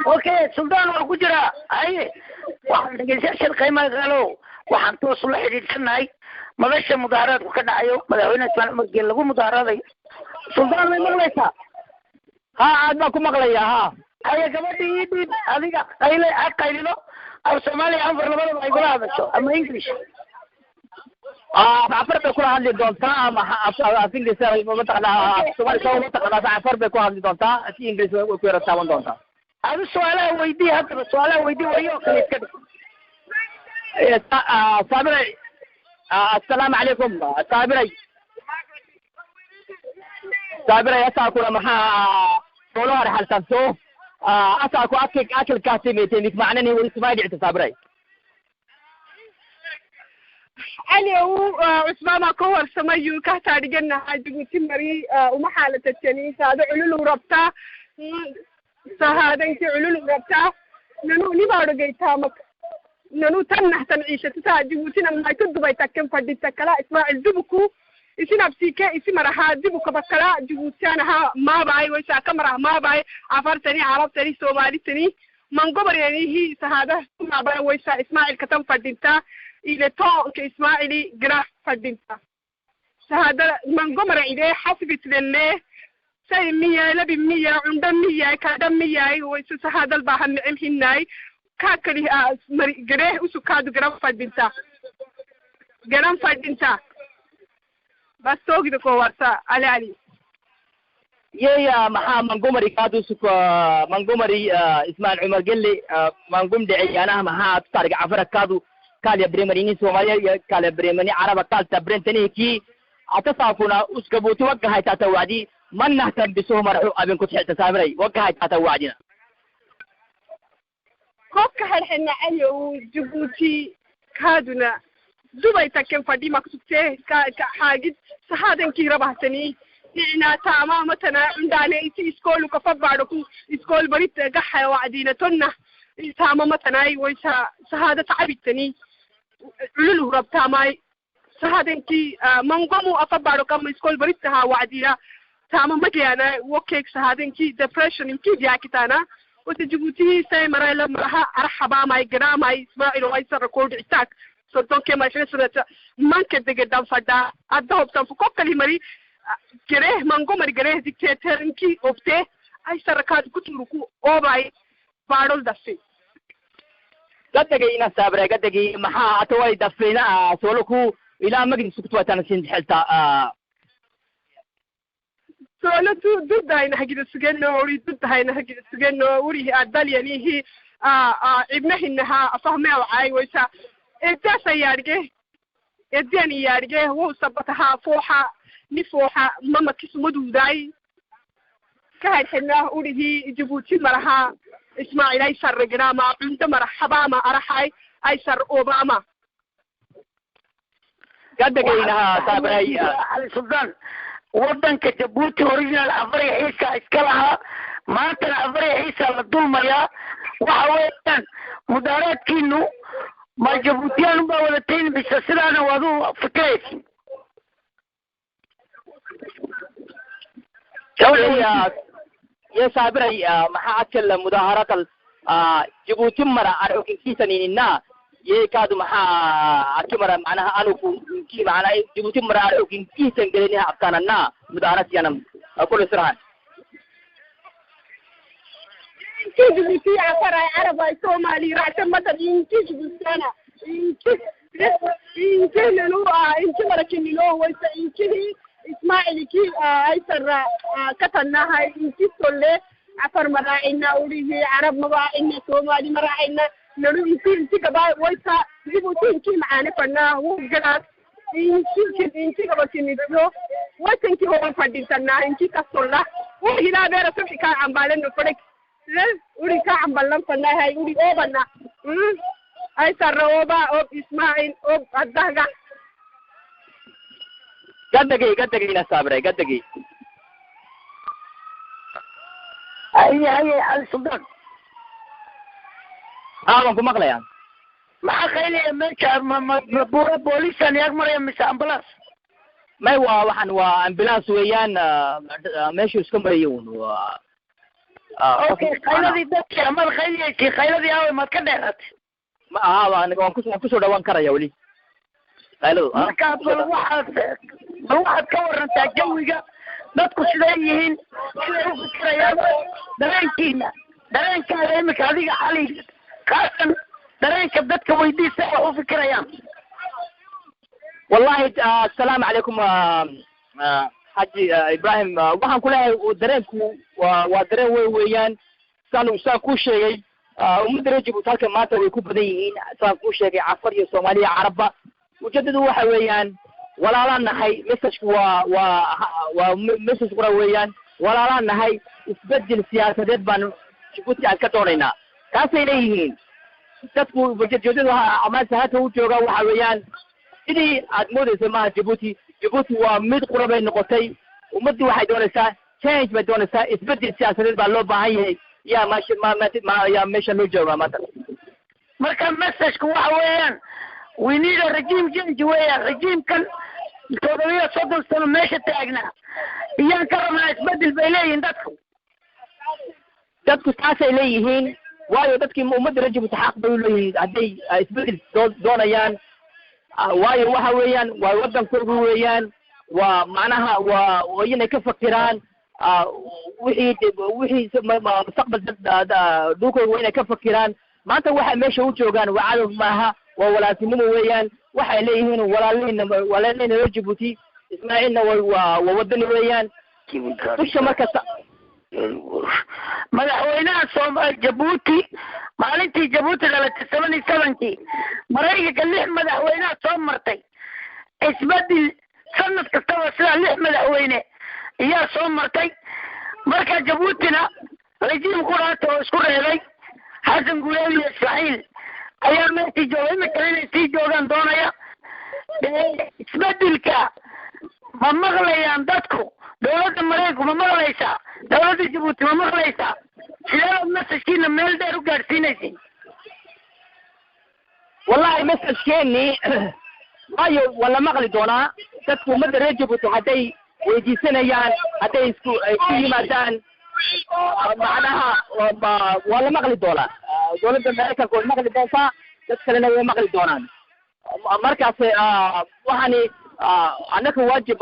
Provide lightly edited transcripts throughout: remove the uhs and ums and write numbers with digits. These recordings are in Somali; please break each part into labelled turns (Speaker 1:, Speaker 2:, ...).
Speaker 1: Okay, Suldaan waa ku jiraa. Haye, waxaan dhegeystayaasha qiimaha galow, waxaan toos ula xidhiidhsanahay madasha mudaaharaadku ka dhacayo, madaxweyne Ismaaciil Cumar Geelle lagu mudaaharaadayo. Suldaan, may maqlaysaa?
Speaker 2: Ha, aad baan ku maqlaya, ha.
Speaker 1: Haye, gabadhii ii dhiib. Adiga qayle ha qaylino, af Soomaaliya, Anfar labadaba ay kula hadasho ama English.
Speaker 2: Afar bay kula hadli doontaa ama af Inglis mataqanaa, af Soomaali soo mataqanaa, afar bay ku hadli doontaa, si Inglis way ku yara taaban doontaa.
Speaker 1: Adi su-aalaha weydii, haddaba su-aalaha weydii, wayo kale iska dhig.
Speaker 2: Saabiray, assalaamu calaykum. Saabiray, saabiray, asaakuna maxaa solo harxaltanto asaaku akil akilkaasimetemik macnani weli sumay dhicta, saabiray?
Speaker 3: Cali ow cusmaama ka warsamayu kahtaadhiganaha Jabuuti mari uma xaalatatani saado cululu rabtaa, sahaadanki cululu rabtaa, nanu nibaadhogaytaamak nanu tannahtan ciishatata Jabuutina mayto dubay takken fadhita kala Ismaacil dubuku isinabsike isi maraha dibukaba kala Jabuutiyanaha maabaay waysaa ka marah maabaay Afartani, Carabtani, Soomalitani mangobaryanihi sahaada maabay waysaa Ismaacil katan fadhinta ile toonka Ismaacili gara fadhinta sahaada mangomara ide xasbitlele say miyay labi miyay cundha miyay kadha miyay waysa sahaadal baaha micim hinnaay kaakali mari garee usukaadu garan fadhinta, garan fadhinta bas toogida koo warsa Ali Ali.
Speaker 2: Yeya, maxaa mangumari kaadusuk mangumari Ismail Cumar Gelle mangum dhici anaha maxaa tutarga Cafara kaadu kaalya bremarini Soomaaliya kaalya bremani Caraba kaalta brentaniki atasaakuna uskabuuti wagahay tata wacdi manahtan bisuhu maraxu abin ku tixta, saabiray, wagahay tata wacdina.
Speaker 3: Koobka xelxena Ali ow Jabuuti kaaduna dubay takken fadhima kusugtee ka xaagid sahaadankii rabahtani nicnaa taama matana cundaane isi iskoolu kafabaadho ku iskool barit gaxa wacdina tonna taama matanaay waysa sahaada tacabitani cululu rabtaamaay sahaadankii mangomu afabaadho kama iskool baritaha wacdina taama magyaana wokeeg sahaadankii depression inkidiyaakitaana wata Jabuuti say marayla maraha arxabaamay garaamay Ismaaciil waysara koodhicitaak soddonkee maashansanata manka degedan fadhaa adda hobtan fukokali mari gereh mango mari gereh dictatornki obte ay sarakaad kuturuku oobay baadhol dafe.
Speaker 2: Gadagayna saabiray, gadagay, maxaa ataway dafina soloku ilaa magdi sugtuwatana sin xelta?
Speaker 3: Solo tu dudahayna hagida sugeno uri dudahayna hagida sugeno uri adalyanihi ibnahinaha afahmeawcay waysa edaasa yaadhge edan yaadhge wow sabataha fooxa ni fooxa mamakismaduudaay kahadxidnah urihi Jabuuti maraha Ismaaciil ay sarregrama cunto maraxabaama araxay ay sar obama.
Speaker 2: Gadagaynaha saabiray.
Speaker 1: Cali Suldaan, wadanka Jabuuti original Afariya Xiisa iska lahaa, maantana Afariya Xiisa la dulmayaa. Waxa weeyaan mudaaraadkiinu ma Jabuutiyaan unbaa wadatayn mise sidaana waad u fikiraysin?
Speaker 2: Ya saabiray, maxaa adkala mudaaharaadal Jabuuti mara arxukinkiisaninina ye kaadu maxaa adki mara macnaha anuku inki macnaha Jabuuti mara arxukinkiisan geliniha abtaanana mudaaharaad yanam kullu sirahan.
Speaker 3: Inki Jabuuti Afaray, Carabay, Soomaali raacsan madan inki Jabuutiyana inki inki nanu inki marakinino waysa inkihi Ismaacilki aysara katanahay inki solle Afar maraacina urihi Carab maraacina Soomaali maraacina nanu inki inki gaba waysa Jabuuti inki macaane fanaa wugalaas inki inki gaba kinidyo waysanki horan fadhintanaa inki kasolla uri hilaa beera subxi kaa cambaaleno fadhag uri kaa cambalan fanahay uri oobana aysara ooba ob Ismaacil ob adahga.
Speaker 2: Gadagay, gadagayna saabiray, gadagay.
Speaker 1: Haye haye, Cali Suldaan.
Speaker 2: Haa, waan ku maqlayaa.
Speaker 1: Maxaa qaylaya meesha? Ma buura booliisaan yaag maraya mise ambulance?
Speaker 2: May, waa waxaan waa ambulance weeyaan, meeshuu iska marayo un waa.
Speaker 1: Okay, qayladii dadka amaad qayliyeysay, qayladii aaway, maad ka dheeraatay?
Speaker 2: Ma aha, waan kusoo dhawaan karaya weli qayladu.
Speaker 1: Marka bal waxaad ka warantaa jawiga dadku siday yihiin, siday u fikirayaan, dareenkiina, dareenkaaga imika adiga Cali khaasan, dareenka dadka weydiisa wax u fikirayaan.
Speaker 2: Wallahi, asalaamu calaykum, Xaji Ibrahim. Waxaan ku leeyahay dareenku waa dareen weyn weeyaan. Saan kuu sheegay, ummadda reer Jabuuti halkan maanta way ku badan yihiin. Saan kuu sheegay, Cafar iyo Soomaaliya, Carabba. Ujeedadu waxa weeyaan walaalaan nahay. Message-ku waa message qura weeyaan: walaalaan nahay, isbedel siyaasadeed baan Jabuuti aan ka doonaynaa. Taasay leeyihiin dadku. Ujeedadu maanta halka u jooga waxa weeyaan sidii aad moodaysa maaha Jabuuti. Jabuuti waa mid qura bay noqotay. Ummaddii waxay doonaysaa change bay doonaysaa, isbedel siyaasadeed baa loo baahan yahay. Yaa maasha ma ma yaa meesha loo joogaa maanta.
Speaker 1: Marka message-ku waxa weeyaan we need a regime change weeyaan. Rejiimkan 37 sano meesha taagnaa iyaan ka rabnaa isbedel, bay leeyihiin dadku.
Speaker 2: Dadku taasay leeyihiin, waayo dadkii ummadda reer Jabuuti xaq bay u leeyihiin hadday isbedel doonayaan, waayo waxa weeyaan waa waddankoodu weeyaan. Waa macnaha waa inay ka fakiraan wixii mustaqbal dhulkooda, waa inay ka fakiraan. Maanta waxay meesha u joogaan waa cadow maaha, waa walaaltinimo weeyaan. Waxay leeyihiin walaalihina, walaalihina reer Jabuuti. Ismaaciilna waa wadani weeyaan dusha markasta.
Speaker 1: Madaxweynaha Sooma Jabuuti, maalintii Jabuuti dhalatay 77-kii, Maraykanka lix madaxweynaha soo martay. Isbedel sanad kastaba sidaa lix madaxweyne iyaa soo martay. Marka Jabuutina rejiim quraata oo isku reebay, Xasan Guleed iyo Ismaaciil ayaa meeshii jooga, imikana inay sii joogaan doonaya. Isbedelka ma maqlayaan dadku? Dawladda Maraykanku ma maqlaysaa? Dawladda Jabuuti ma maqlaysaa? Sideebaad message-kiina meel dheer u gaadhsiinaysin?
Speaker 2: Wallahi message-keeni waayo waa la maqli doonaa. Dadku ummadda reer Jabuuti hadday weydiisanayaan, hadday isku yimaadaan, macnaha waa la maqli doonaa. Dawladda Maraykanka way maqli doontaa, dad kalena way maqli doonaan. Markaas waxaani annaka waajib,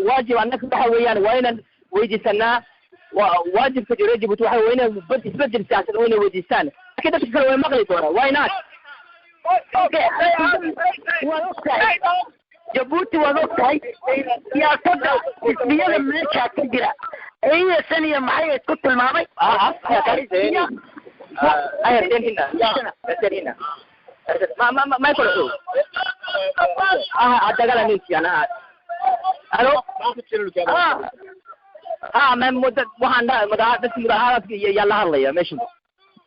Speaker 2: waajib annaka waxa weeyaan waa inaan weydiisanaa. Waajibka reer Jabuuti waxa waa inay isbedel siyaasad waa inay weydiistaan, lakin dadka kale way maqli doonaan. Why not?
Speaker 1: Waad og tahay Jabuuti, waad og tahay siyaasadda xisbiyada meesha ka jira eeyasan iyo maxay isku tilmaamay.
Speaker 2: هنا ما يكون dagala ninki ana. Halo, ha, ma muddo waxaan dadka mudaharaadka iyo yaa la hadlaya meesha.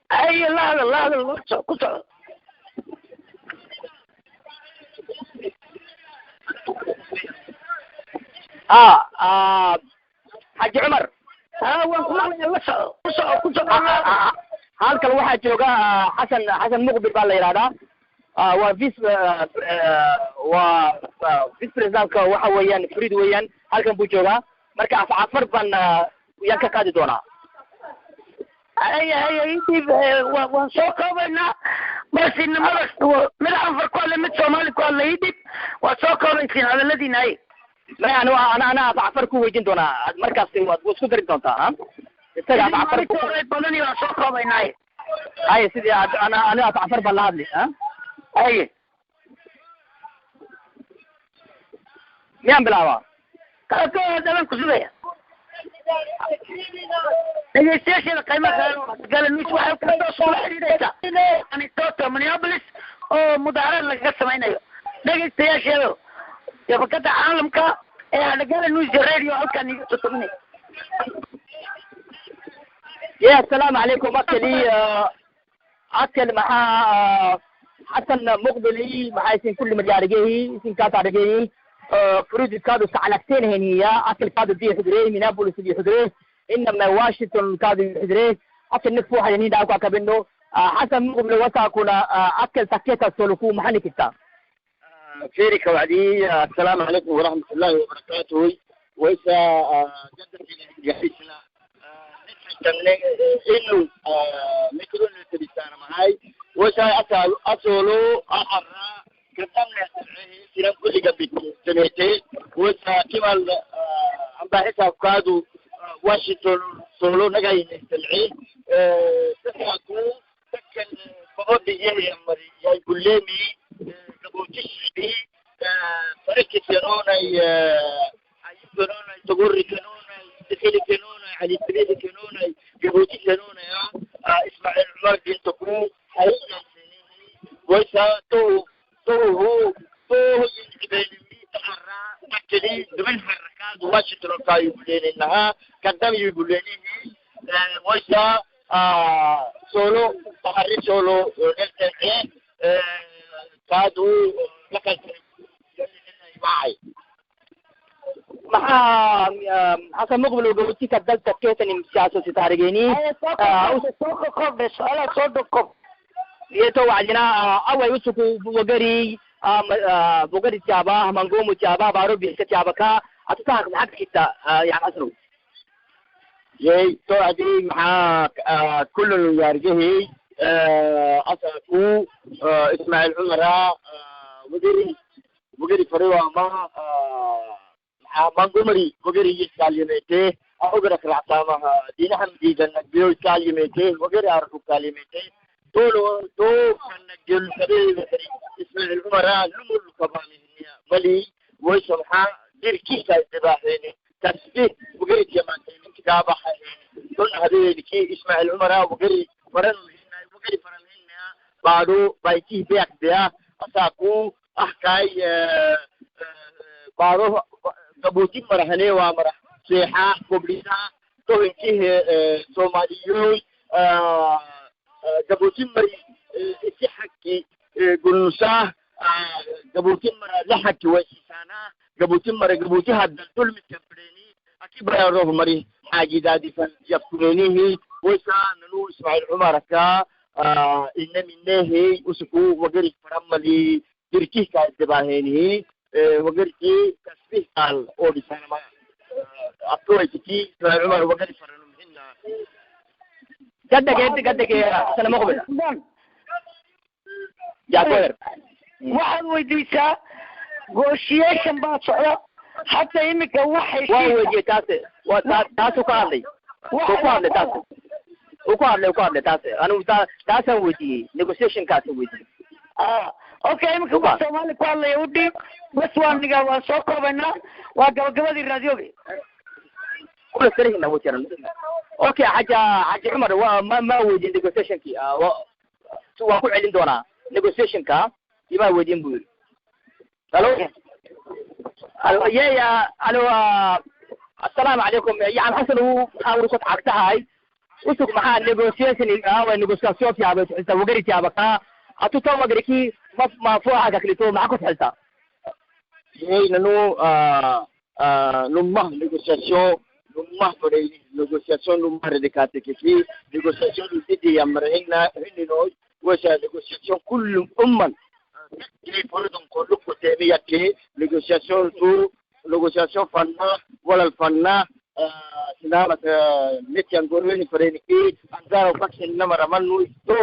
Speaker 1: Ay, la hadal, la hadal, ku soco.
Speaker 2: Xaji Cumar.
Speaker 1: Ha, waan ku maqlaya, la soco, ku soco, ku soco.
Speaker 2: Halkan waxaa jooga Xasan Muqbil baa la yidhahdaa. Waa vice presidentka, waxa weeyaan Frid weeyaan, halkan buu joogaa. Marka af Cafar baan yaan ka qaadi doonaa.
Speaker 1: Haya, haya, idib, waan soo koobaynaa. Bas inamada mid Canfar ku hadlay, mid Soomaali ku hadlay, idib, waad soo koobaysiin hadaladiina, hay.
Speaker 2: Maya, ana af Cafar ku weydiin doonaa. Markaas waad isku dari doontaa, ha, isaga af Cafar.
Speaker 1: Badani waan soo koobaynaa, hay.
Speaker 2: Haya, sidii ana af Cafar baan la hadli, ha.
Speaker 1: Haye.
Speaker 2: Miyaan bilaabaa?
Speaker 1: Dalan ku sugaya. Dhegeystayaasheeda qiimaha galamis, waxay kasoo soo xiriiraysaa Minnesota, Minneapolis, oo mudaaharaad lagaga samaynayo. Dhegeystayaasheeda, shabakada caalamka ee Hadhagala News Radio halkaan iga soo tabinaya.
Speaker 2: Ya, asalaamu calaykum. Akali akal maxaa Xasan Muqbili, maxaa isin kulli madyaarigehi isin kaataarigehi furuud kaadu saclagteenheniya akal kaadu di xudrey Minneapolis di xudrey inama Washington kaadu xudrey akal nifku waxay dhaa ku akabino. Xasan Muqbili wasaakuna akal saketa soluku maxani kita.
Speaker 4: فيري وعدي، السلام عليكم ورحمة الله وبركاته. وإذا جدت جحيسنا inu mikro tibisana mahay wasa asolo arra kadamna siran kulliga bit wasa kimal amba xisaab kaadu Washington solo nagayne talci taku takan babbi yahay mari yay kullemi gabotishi farki kanonay ayibronay tagurri kanonay دخيل كانونا علي سبيل كانونا جبوتي كانونا يا اسماعيل عمر بن تكو حقيقة ويسا تو تو هو تو ينقبل تحرى تكلي دمن حركات واشنطن كاي يقولين انها قدام يقولين ويسا سولو تحري سولو التنعين كادو لك معي
Speaker 2: maxaa Xasan Muqbil uu gaboodka dalka keetan siyaasad taarigeeni
Speaker 1: soo koob su'aalaha soo koob
Speaker 2: yeto wacdina away usuku wagari bogari tiaba mangomo tiaba baro bixka tiaba ka atutaa maxaa kita ya Xasan
Speaker 4: yey to adi maxaa kullu yaargehi asalku Ismail Umara wagari wagari fariwa ma Montgomery wagari iskaalimete awgara ractamaha dinaha diidan biyo iskaalimete wagari arku kaalimete tolo to kanagel sabe Ismail Umara lumul kabaniya mali way samha dirkiisa dibaaheen tasbih wagari jamaatay intigaaba don habeenki Ismail Umara wagari faran wagari faran baado bayti biak biya asaku ahkay baado gabooti marahane waa marah seexa goblisa tohinkii Soomaaliyoy gabooti mari isi xaqi gulnusa gabooti mara laxaki waysiisana gabooti mara gabooti hadda dulmi kabreni akibra roob mari xaajidaadifan yafkunenihi waysa nanu Ismail Umar ka inna minnehi usuku wagari faramali dirkihka dibahenihi وقرتي تسبيح قال أو بسنة ما أطلعتي عمر وقري فرنهم هنا
Speaker 2: قدك أنت قدك يا حسن مقبل يا كوير
Speaker 1: واحد ويديسا negotiation baa socda hadda iminka wax
Speaker 2: waa weydiiyey taas waa taasu ka hadlay ku hadlay taas uu ku hadlay ku hadlay taas anigu taasaan weydiiyey negotiationkaasaan weydiiyey.
Speaker 1: Okay, iminka wax Soomaali ku hadlaya u dhiib bas waan niga waan soo koobaynaa waa gabagabadii raadioga
Speaker 2: kula sarihina wuu jiran. Okay, xaja Cumar waa ma weydiin negotiationkii, waa ku celin doonaa negotiationka ima weydiin buu yidhi. Alo alo ya alo assalaamu calaykum ya Xasan uu maxaa ku cagtahay usug maxaa negotiation waa negotiation fiican xilta wagari tiaba ka atuta wagariki ma fuuxa ka klito maxaa ku xilta
Speaker 4: yey nanu lumah negotiation lumah fadhay negotiation lumah redikatekeki negotiation didi yamrahina hinino wasa negotiation kullu umman furudun kullu kutemiyake negotiation tu negotiation fanna wala fanna sinamat nityan gorweni fadhayniki angaro faction namara manu to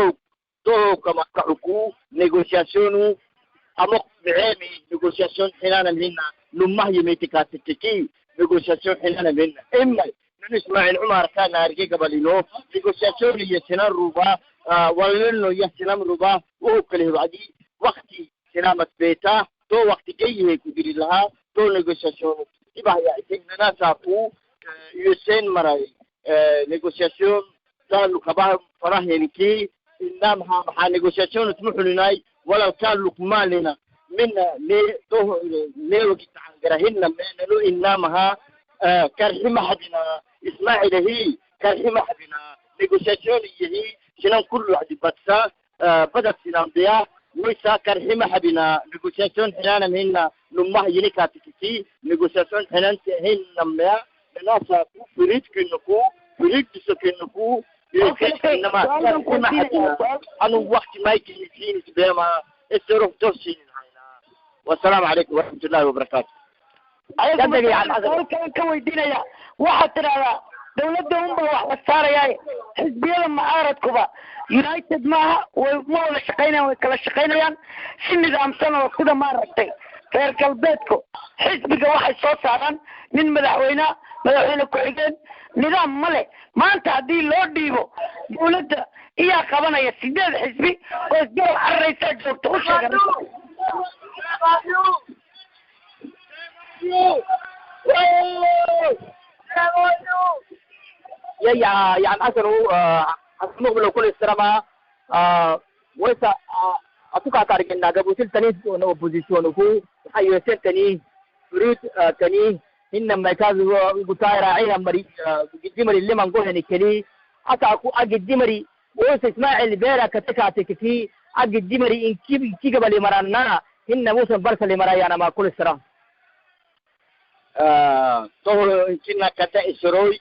Speaker 4: to kama kacuku negociationu amok micemi negociation xinaana minna lumah yemetikatikiki negociation xinaana minna imay nan Ismail Umar ka naarge gabalino negociation iyo sinan ruba walino iyo sinan ruba wuxuu kale wacdi waqti sinamat beta to waqti geeyay ku diri lahaa to negociation ibahaya ignana saaku yusen maray negociation talu kabaha farahenki inamaha maxaa negociation tmuxulinay walal luqmaalina mina ne to neewgi tacangarahina menanu inamaha karxima xabina Ismaacilahi karxima xabina negociation yahi sinan kullu wacdi badsa badad sinan biya waysa karxima xabina negociation xinaana hina lumah yinikaatikiti negociation xinanta hinna mea nasa ku firidkinaku firidkisakinuku anu waqti maykin bema isruh tosin والسلام عليكم ورحمة الله وبركاته.
Speaker 1: Su'aal kale ka weydiinaya waxaad tidahdaa Dawladda unba wax la saarayaaye, xisbiyada mucaaradkuba united maaha, way ma wada shaqaynayaan, way kala shaqaynayaan si nidaamsan oo sida maaragtay reer galbeedku xisbiga waxay soo saaraan nin madaxweyneha, madaxweyne ku-xigeen, nidaam ma leh. Maanta haddii loo dhiibo dawladda iyaa qabanaya 8 xisbi oo isgarab cararaysaa joogta u sheegan.
Speaker 2: Ya yani xasan xasan muqbil kul istirama waysa atuka targena gabutil tani opposition ku hayo tani furid tani hinna ma kaaz gutaira ayna mari gidimari liman gohani kali ata ku agidimari waysa ismaa'il beera katakati agidimari in kigabali maranna hinna musan barsali marayana ma kul istira
Speaker 4: tohlo inkina kata isroy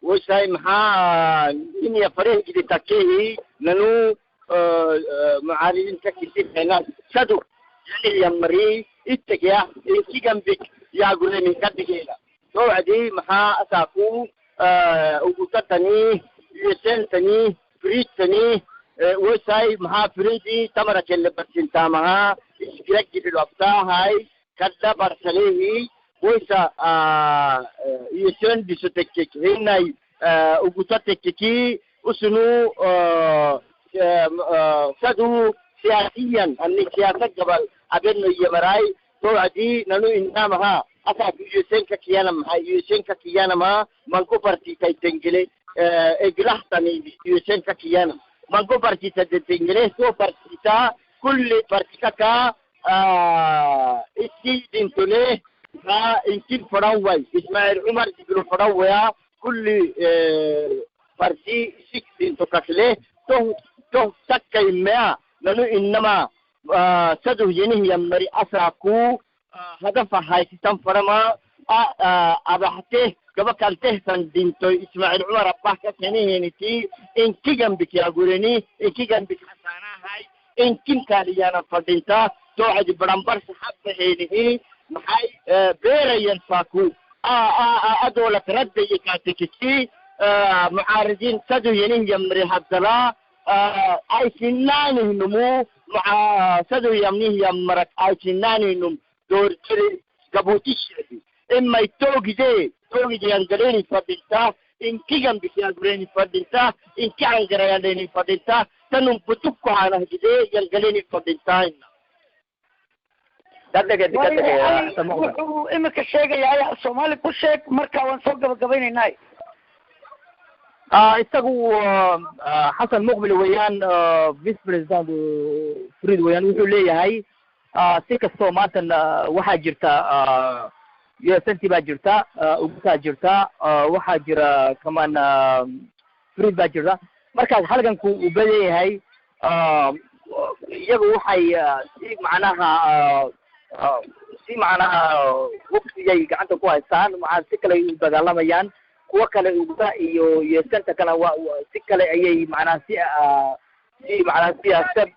Speaker 4: waysay maxaa inya fareh gidi takehi nanu mucaaridinta kisifena sadu yani yamri ittagya inkigambik yaaguremi kadigela towcdi maxaa asaaku ugutatani yesentani fridtani waysay maxaa fridi tamara kelle barsintaamaha isgiraggibilu abtaahay kadda barsalehi waysa yesen disotekkek hinay ugutatekkeki usunu sadu siyaasiyan ani siyaasa gabal abeno yamaray towcdi nanu inamaha asaku yusenka kiyanamaha yusenka kiyanama manko partitay tengele eglahtani yusenka kiyanam manko partita tengele so partita kulli partikaka isi dintole ha inkin faraway Ismail Umar ibn farawaya kulli parti sik dinto kakle to to takkayma nanu inama sadu yenihi yamari asaku hadafa haysitan farama abaxte gaba kaltehtan dinto Ismail Umar abbah ka keniheniti inkigambik yagureni inkigambik hasanahay inkin kaliyana fadinta towcadi barambar saxabaheenihi maxay beerayan faaku adolat raddayi kaatikiki mucaaridiin sadu yenih yamri haddala aysinnaanihnumu sadu yamnih yammarak aysinnaanihnum doorjiri gabuutishedi imay toogide toogide yangaleni fadhinta inkigambik yagureni fadhinta inki cangarayaleni fadhinta tanum butukkuhanahgide yangaleni fadhintaina.
Speaker 1: Wuxuu imika sheegayaa Soomaali ku sheeg, marka waan soo gabagabaynaynaa.
Speaker 2: Isagu Xasan Muqbil weeyaan, vice president Frid weeyaan. Wuxuu leeyahay si kastoo maantan waxaa jirta USNT baa jirta, ugutaa jirta, waxaa jira kamaan Frid baa jirta. Markaas halganku uu badan yahay, iyagu waxay si macnaha waqtigay gacanta ku haystaan, maxaa si kale u dagaalamayaan kuwa kale uguta iyo senta kale wa si kale ayay macnaha si si macnaha siyaasad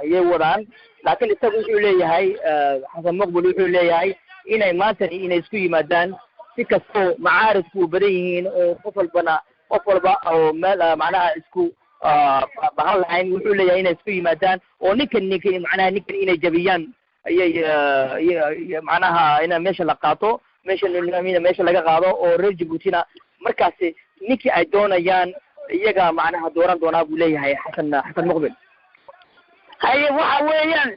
Speaker 2: ayay wadaan. Laakiin isagu wuxuu leeyahay Xasan Muqbil wuxuu leeyahay inay maantani inay isku yimaadaan si kastoo macaaridku u badan yihiin oo qof walbana qof walba oo meel macnaha isku bahan lahayn. Wuxuu leeyahay inay isku yimaadaan oo ninkan ninkan macnaha ninkan inay jabiyaan ayay macnaha ina meesha la qaato, meesha meesha laga qaado oo reer Djiboutina markaasi ninkii ay doonayaan iyaga macnaha dooran doonaa buu leeyahay Xasan Muqbil.
Speaker 1: Haye waxa weeyaan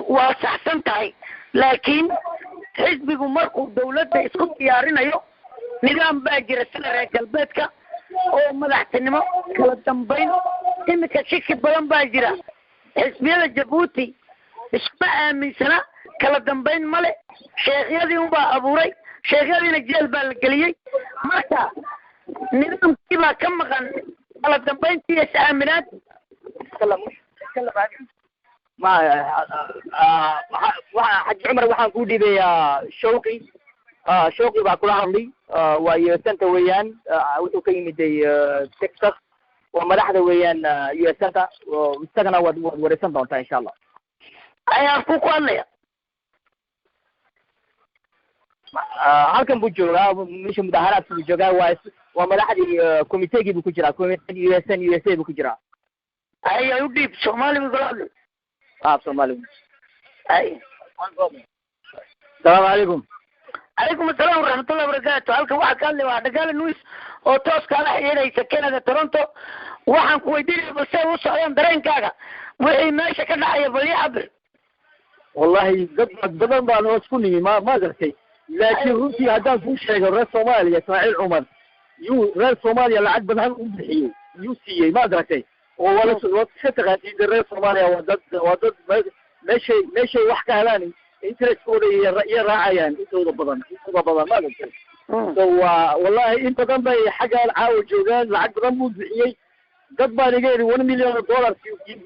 Speaker 1: waa saxsan tahay, laakiin xisbigu markuu dawladda isku diyaarinayo nidaam baa jira sida reer galbeedka oo madaxtinimo kala dambayn. Imika shiki badan baa jira xisbiyada Djibouti iskuma aaminsana, kala dambayn male, sheekhyadii unbaa abuuray, sheekhyadiina jeel baa la geliyey. Marka nidaamkii baa ka maqan kala dambayntii is-aaminaad.
Speaker 2: Ma Xaji Cumar waxaan ku dhiibayaa Shawqi. Shawqi baa kula hadlay, waa USNta weeyaan, wuxuu ka yimiday Texas, waa madaxda weeyaan USNta, isagana waad wareysan doontaa insha Allah.
Speaker 1: Ayaan ku hadlaya.
Speaker 2: Halkan buu joogaa, meesha mudaharaadka buu joogaa. Waa madaxdii committeegii buu ku jiraa, committee USN USA buu ku jiraa.
Speaker 1: Ay, u dhiib, Soomaali buu kula hadlay.
Speaker 2: Qaab Soomaali.
Speaker 1: Ay.
Speaker 4: Asalaamu calaykum.
Speaker 1: Calaykum asalaam waraxmatullahi wabarakaatu. Halkan waxaa ka hadlay waa Dhagaala News oo toos kaala xiriiraysa Canada, Toronto. Waxaan ku weydiinaya, bal say u socdaan dareenkaaga, wixii meesha ka dhacaya, bal ii cabir.
Speaker 4: Wallahi dad badan baan hoos ku nimi, ma gartay, laakiin runtii haddaan kuu sheego, reer Soomaaliya Ismaaciil Cumar yuu reer Soomaaliya lacag badan u bixiyey, yuu siiyey, ma garatay, oo waa waad iska taqaantiin de, reer Soomaaliya waa dad meeshay wax ka helaan interestkooda iyo raacayaan intooda badan, ma garatay. So waa wallahi in badan bay xaggaan caawa joogaan. Lacag badan buu bixiyey. Dad baan iga yidhi $1 million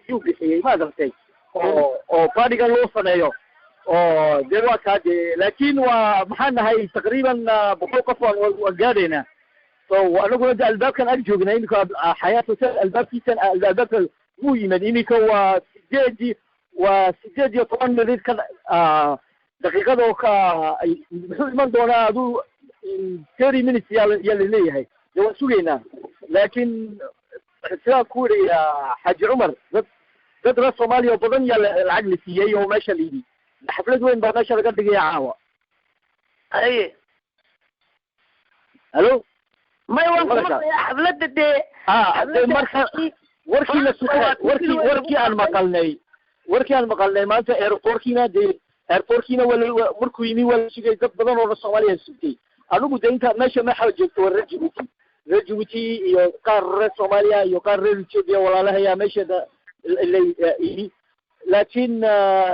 Speaker 4: yuu bixiyey, ma garatay, oo partygan loo sameeyo, oo dee waa kaa dee. Laakiin waa maxaan nahay, taqriiban 100 qof waan gaadhaynaa. So anaguna de albaabkan ag joognaa iminka, Xayaat Hotel albaabkiisan, albaabka wuu yimid iminka. Waa 18 minute ka daqiiqadoo ka muxuu iman doonaa, aduu 30 minutes yaa laleeyahay. Dee waan sugaynaa. Laakiin sidaan ku yidhi, Xaaji Cumar, dad reer Soomaaliya oo badan yaa lacag la siiyey oo meesha la yidhi xaflad weyn baa meesha laga dhigaya caawa.
Speaker 1: Haye.
Speaker 4: Hallo?
Speaker 1: May, waan ku maqlayaa xafladda dee.
Speaker 4: Ha, de marka warkii la suka warkii aan maqalnay maanta, airportkiina dee airportkiina waa markuu yimi waa la sugay. Dad badan oo Soomaaliya sugtay. Anigu de inta meesha mexa joogto waa reer Djibouti, reer Djibouti iyo qaar reer Soomaaliya iyo qaar reer Ethiopia walaalahayaa meesha ilay yimi. Laakiin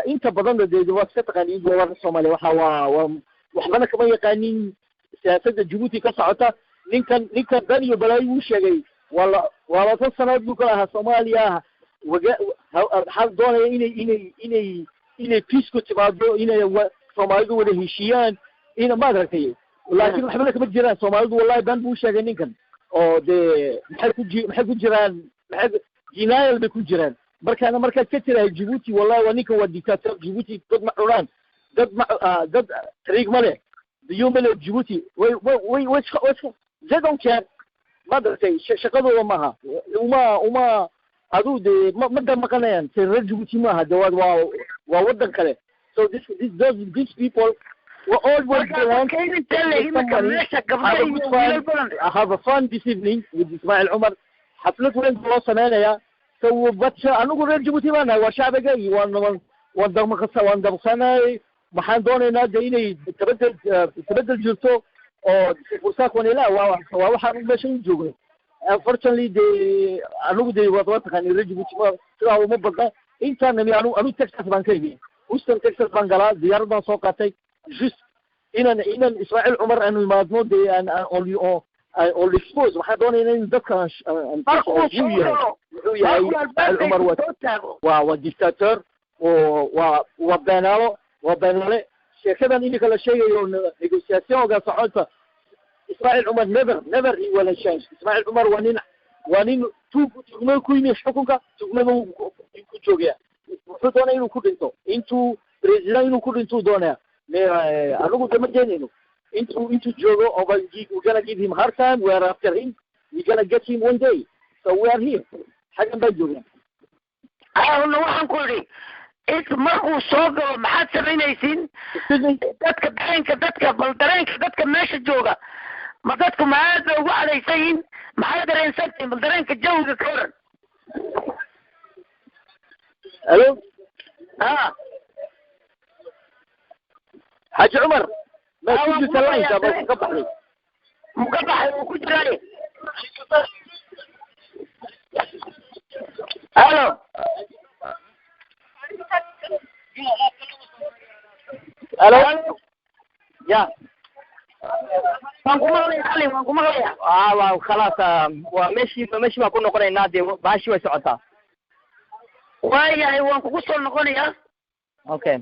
Speaker 4: inta badanna dee waa iska taqaaniin, waa reer Soomaaliya. Waxa waa waxbana kama yaqaanin siyaasadda Djibouti ka socota. Ninkan dan iyo balaayo wuu sheegay. Waa 20 sanadood buu ka ahaa Soomaaliya. Waga waxaa doonaya inay peace ku timaado, inay Soomaalidu wada heshiiyaan, ina maad aragtay. Laakiin waxbana kama jiraan Soomaalidu. Wallahi baan buu sheegay ninkan, oo dee maxay ku jiraan, maxay denial bay ku jiraan. Markaana markaad ka tirahay Djibouti, wallahi waa ninkan waa dictator. Djibouti dad ma cunaan, dad ma dad tariig ma leh, biyo ma leh. Djibouti way iska they don't care, ma garatay. Shaqadooda maaha, uma aduu dee ma damaqanayaan se reer Djibouti maaha de, waa wadan kale. So this this those these people were all what they want. Have a fun this evening with Ismail Umar. Xaflad weyn loo sameynaya. So but anigu reer Djibouti baan nahay, waa shacbiga iyo waan damaqasa, waan damaqsanay. Waxaan doonaynaa de inay tabedel jirto oo fursaak wanila waa waxaan meesha u joogno. Unfortunately de anigu de waa taqaani, reer Djibouti ma sidaa uma badna intaan nimi. Anu Texas baan ka imi, Houston, Texas baan galaa. Diyaarad baan soo qaatay just inaan Ismaaciil Cumar aanu imaadno, dee aan on on l'expose. Waxaan doonaynaa in dadka wuxuu yahay, wuxuu yahay Ismaaciil Cumar. Waa dictator oo waa beenaalo, waa beenaale. Sheekadan iminka la sheegayo, négociationga socota, Ismaaciil Cumar never, never he will change. Ismaaciil Cumar waa nin tuug, tugmada ku yimi xukunka, tugmada ku joogaya. Wuxuu doonaya inuu ku dhinto, intuu president inuu ku dhintuu doonaya. Anigu de ma deenayno intuu joogo. Oba we gonna give him hard time. We are after him. We gonna get him one day. So we are here, xaggan baan joognaa.
Speaker 1: Ahuna waxaan ku idhi, is markuu soo galo maxaad samaynaysiin? Dadka dareenka dadka, bal dareenka dadka meesha jooga, ma dadku ma aad bay ugu cadaysan yihiin? Maxay dareensantihiin? Bal dareenka jawiga ka waran.
Speaker 4: Hallo?
Speaker 1: Ha.
Speaker 4: Xaaji Cumar ma ku jirta lineka? Ma ka baxday?
Speaker 1: Mu ka baxay, wuu ku jiraaye. Hallo?
Speaker 2: Halo ya.
Speaker 1: Waan ku maqlaya, Cali, waan ku maqlaya.
Speaker 2: Waa khalaas, waa meeshii baan ku noqonaynaa dee, bahashi way socotaa.
Speaker 1: Waayahay, waan kugu soo noqonayaa.
Speaker 2: Okay,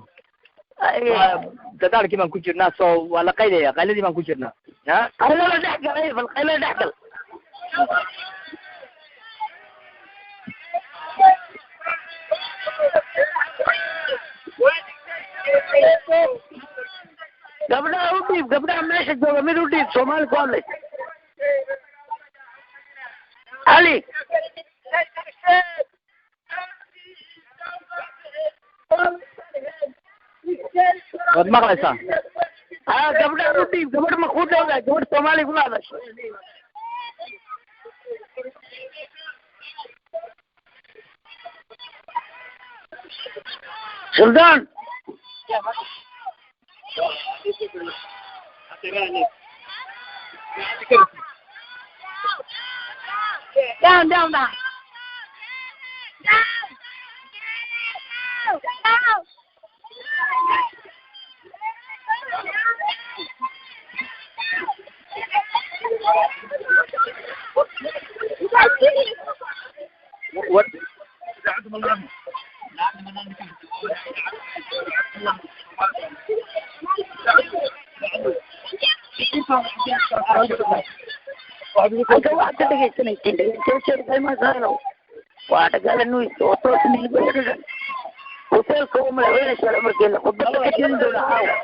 Speaker 2: dadaalkii baan ku jirnaa, so waa la qaydaya, qayladii baan ku jirnaa.
Speaker 1: Qaylada dhex galay, bal qaylada dhex gal. Gabdhaha u dhiib, gabdhaha meesha jooga mid u dhiib Soomaali ku hadlaysa. Cali,
Speaker 2: Waad maqlaysaa?
Speaker 1: Haa, gabdhaha u dhiib. Gabadh ma kuu dhowdahay gabadh Soomaali kula hadasho? Suldaan.
Speaker 3: Down, down, down.
Speaker 1: Halka waxaad ka dhegaysanaysiin dhegeystayaasheeda qiimaha saaranow waa Dhagaala News oo toos niigu xidhiidhan hoteelka uu madaxweyne Sheekh Cumar Geelle khudbadda ka jeedin doona caawa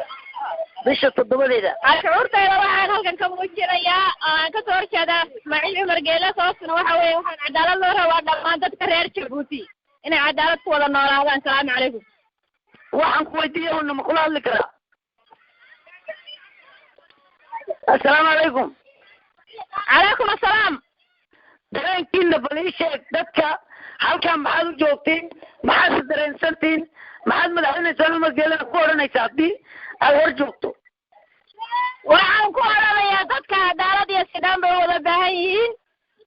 Speaker 1: bisha 7-deeda.
Speaker 5: Shucuurtayda waxaan halkan ka muujinayaa oo aan kasoo horjeedaa Ismaaciil Cumar Geele. Sababtuna waxa weeye waxaan cadaalad loo rabaa dhammaan dadka reer Jabuuti inay cadaalad ku wada noolaadaan. Salaamu calaykum.
Speaker 1: Waxaan ku weydiiyey una ma kula hadli karaa? Assalaamu calaykum.
Speaker 5: Calaykum assalaam.
Speaker 1: Dareenkiina bal ii sheeg, dadka halkan maxaad u joogtiin, maxaad is dareensantiin, maxaad madaxweyne Ismaaciil Cumar Geelena ku odhanaysaa haddii aad hor joogto?
Speaker 5: Waxaan ku odhanayaa dadka cadaalad iyo sinaan bay wada baahan yihiin.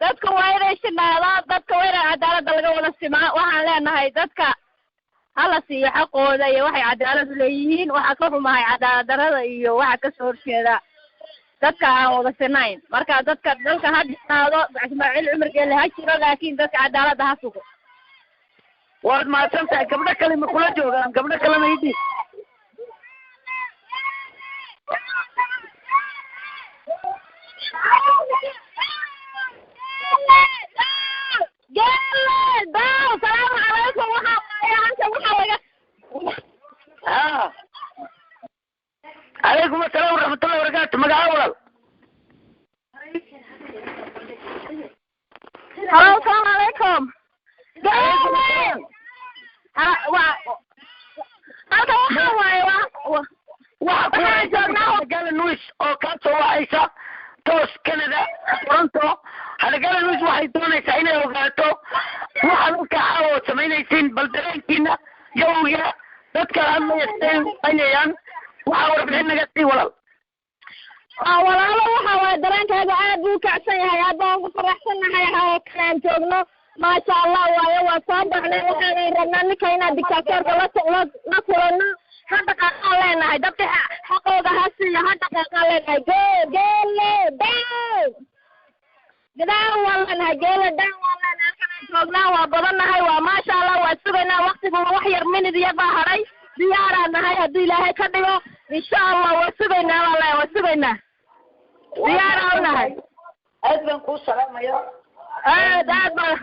Speaker 5: Dadka waa inay sinaadaan, dadka waa inay cadaaladda laga wada simaa. Waxaan leenahay dadka hala siiyo xaqooda iyo waxay cadaalad u leeyihiin. Waxaa ka xumahay cadaalad darrada iyo waxa kasoo horjeeda dadka aan wada sinayn. Marka dadka dalka ha dhisnaado, Ismaaciil Cumar Geelle ha jiro, laakiin dadka cadaaladda ha sugo.
Speaker 1: Waad mahadsan tahay. Gabdho kale ma kula joogaan? Gabdho kalena ii dhiib.
Speaker 5: Geelle dow, salaamu calaykum. Waxaa waaye halkan waxaa laga
Speaker 1: Ha, calaykum assalaam waraxmatullahi wabarakaatu. Magaca walaal?
Speaker 5: Halo, salaamu calaykum.
Speaker 1: Calaykum
Speaker 5: Geelle
Speaker 1: assalaam.
Speaker 5: Ha, waa halkan waxaa waaye waa
Speaker 1: waxa ku
Speaker 5: waxaan
Speaker 1: wareysan
Speaker 5: joognaa
Speaker 1: Hadagala News oo kaa soo wacaysa toos Canada, Toronto. Hadagala News waxay doonaysaa inay ogaato waxaad halka caawa samaynaysiin, bal dareenkiina, jawiga dadka hadlaya siday u qaynayaan. Waxaa warbixin naga sii walaal.
Speaker 5: Walaalo, waxa waaye dareenkayga aad buu u kacsan yahay, aad baan ugu faraxsannahay oo kale aan joogno. Maasha Allah waaye, waa soo baxnay. Waxaan rabnaa ninka inaan dictatorka la kulanno. Ha dhaqaaqaan leenahay, dadka xaqooda ha siiyo, ha dhaqaaqaan leenahay. Geele down, down waan leenahay, Geele down waan leenahay. Halkan aan joognaa waa badannahay, waa maasha Allah, waa sugaynaa waqtigu wax yar minid yar baa hadhay. Diyaaraan nahay haddii Ilaahay ka dhigo, insha Allah. Waa sugaynaa waan leenahay, waa sugaynaa, diyaaraan u nahay.
Speaker 1: Aad baan kuu salaamaya.
Speaker 5: Aad aad baa.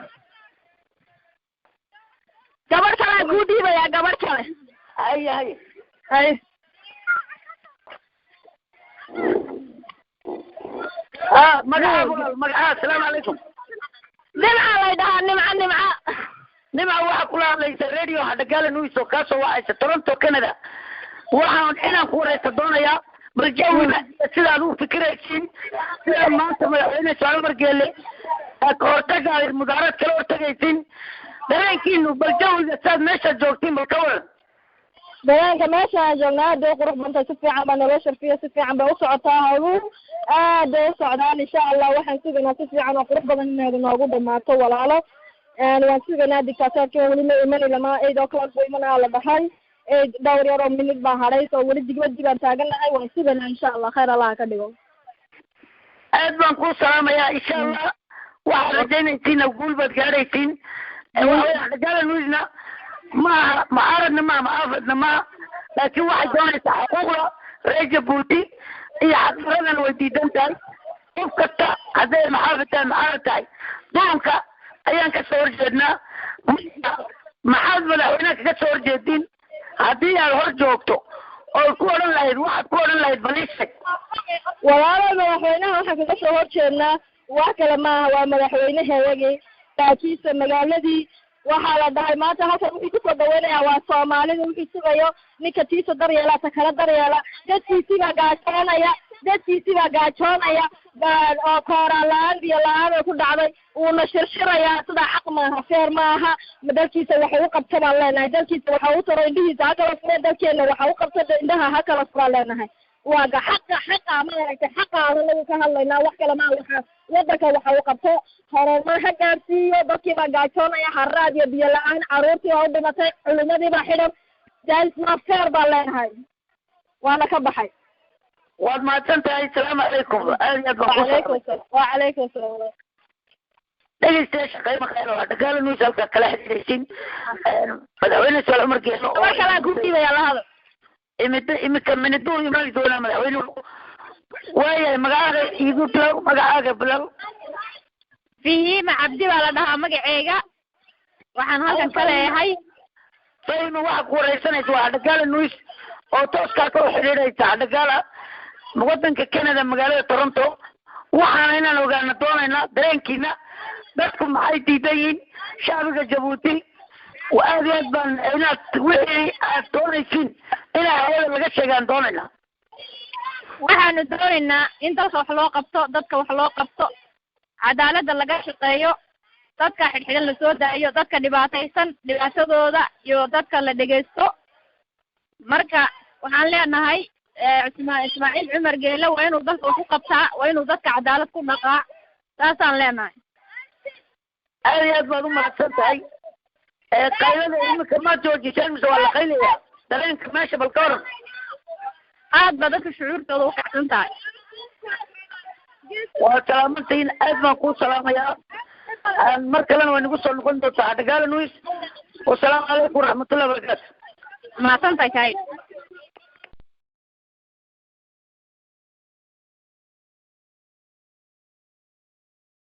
Speaker 5: Gabadh kale aan kuu dhiibayaa, gabadh kale.
Speaker 1: Hay hay.
Speaker 5: Hay.
Speaker 1: Ha, magacaa walaal, magacaa? Asalaamu calaykum.
Speaker 5: Nimca lay dhahaa, Nimca, Nimca.
Speaker 1: Nimca, waxaa kula hadlaysa radio Hadagala News oo kaa soo wacaysa Toronto, Canada. Waxaan inaan ku wareysa doonayaa bal jawiga sidaad u fikiraysiin, sidaad maanta madaxweyne Ismaaciil Cumar Geelle aad ka hortaga aad mudaarad kala hortagaysiin, dareenkiinu bal jawiga sidaad meeshaad joogtiin bal ka waran.
Speaker 5: Dareenka meesha aan joognaa aad bay u qurux badan tahay, si fiican baa naloo sharfiya, si fiican bay u socotaa hawluhu, aad bay u socdaan. Insha Allah waxaan sugaynaa si fiican oo qurux badan inaad noogu dhamaato walaalo. Waan sugaynaa dictatorka, weli ma imani, lama 8 o'clock buu imanaa la dhahay. 8 dhowr yar oo minute baa hadhay, so weli dibadii baan taagannahay, waan sugaynaa insha Allah. Khayr Allah ka dhigo.
Speaker 1: Aad baan kuu salaamayaa. Insha Allah waxaad rajaynaysiin guul baad gaadhaysiin. Hadagala Newsna maaha mucaaradna maaha, mucaafadna maaha, laakiin waxay doonaysaa xuquuqda reer Jabuuti iyo xaqdaradana way diidan tahay. Qof kasta hadday maxaafid tahay, mucaarad tahay, dulanka ayaan ka soo horjeednaa. Maxaad madaxweynaha kaga soo horjeedin haddii aad hor joogto Oo ku odhan lahayd, waxaad ku odhan lahayd, bal ii sheeg.
Speaker 5: Walaalo, madaxweynaha waxaan kaga soo horjeednaa wax kale maaha, waa madaxweynehayagii, laakiinse magaaladii waxaa la dhahay maanta halkan wuxuu kusoo dhaweynayaa waa Soomaalida. Wuxuu sugayo ninka tiisa daryeela, ta kala daryeela. Dadkiisii baa gaajoonaya, dadkiisii baa gaajoonaya oo kooraan la-aan, biyo la-aan oo ku dhacday, wuuna shirshirayaa. Sidaa xaq maaha, fair maaha. Dalkiisa waxa u qabta baan leenahay, dalkiisa waxa u taro, indhihiisa ha kala fure. Dalkeena waxa u qabta, indhaha ha kala furaan leenahay. Waa ga xaqa, xaqa maaragtay, xaqa anagu ka hadlaynaa, wax kale maa. Waxa wadanka waxa uu qabto, horumar ha gaarsiiyo. Dadkii baa gaajoonaya, haraad iyo biyo la-aan, caruurtii baa u dhimatay, culimadii baa xidhan. That is not fair baan leenahay, waana ka baxay.
Speaker 1: Waad mahadsan tahay, asalaamu calaykum, aad iyo aad baan ku
Speaker 5: Wacalaykum asalaam, wacalaykum asalaam.
Speaker 1: Dhegeystayaasha qiimo khayr waa Dhagaala News, halka kala xiriiraysiin madaxweyne Ismail Cumar Geelo oo
Speaker 5: Gabar kalaa ku dhiibaya, la hadal.
Speaker 1: Imida imika miniduu imaani doonaa madaxweynuhu. Waayahay, magacaaga iigu bilow, magacaaga bilow.
Speaker 6: Fihiima Cabdi baa la dhahaa magaceyga. Waxaan halkan ka leeyahay
Speaker 1: Fahima, waxa ku wareysanaysa waa Dhagaala News oo tooskaa ka xidhiidhaysa Dhagaala wadanka Canada, magaalada Toronto. Waxaana inaan ogaano doonaynaa dareenkiina, dadku maxay diidan yihiin, shacbiga Jabuuti. Aad iyo aad baan inaad wixii aad doonaysiin inaa hawada laga sheegaan doonaynaa.
Speaker 6: Waxaanu doonaynaa in dalka wax loo qabto, dadka wax loo qabto, cadaaladda laga shaqeeyo, dadka xidhxidhan lasoo daayo, dadka dhibaataysan dhibaatadooda iyo dadka la dhegaysto. Marka waxaan leenahay Ismaaciil Cumar Geele waa inuu dalka wax u qabtaa, waa inuu dadka cadaalad ku dhaqaa, saasaan leenahay.
Speaker 1: Aad iyo aad baad u mahadsan tahay. Qaylada imika ma joojiseen mise waa la qaylaya? Dareenka meesha bal ka waran.
Speaker 6: Aad baa dadka shucuurtooda u kacsan tahay.
Speaker 1: Waa salaamantahin, aad baan kuu salaamayaa. Mar kalena way nagu soo noqon doontaa Dhagaala News. Wasalaamu calaykum waraxmatullahi wabarakaatu.
Speaker 6: Mahadsan tahay, kay.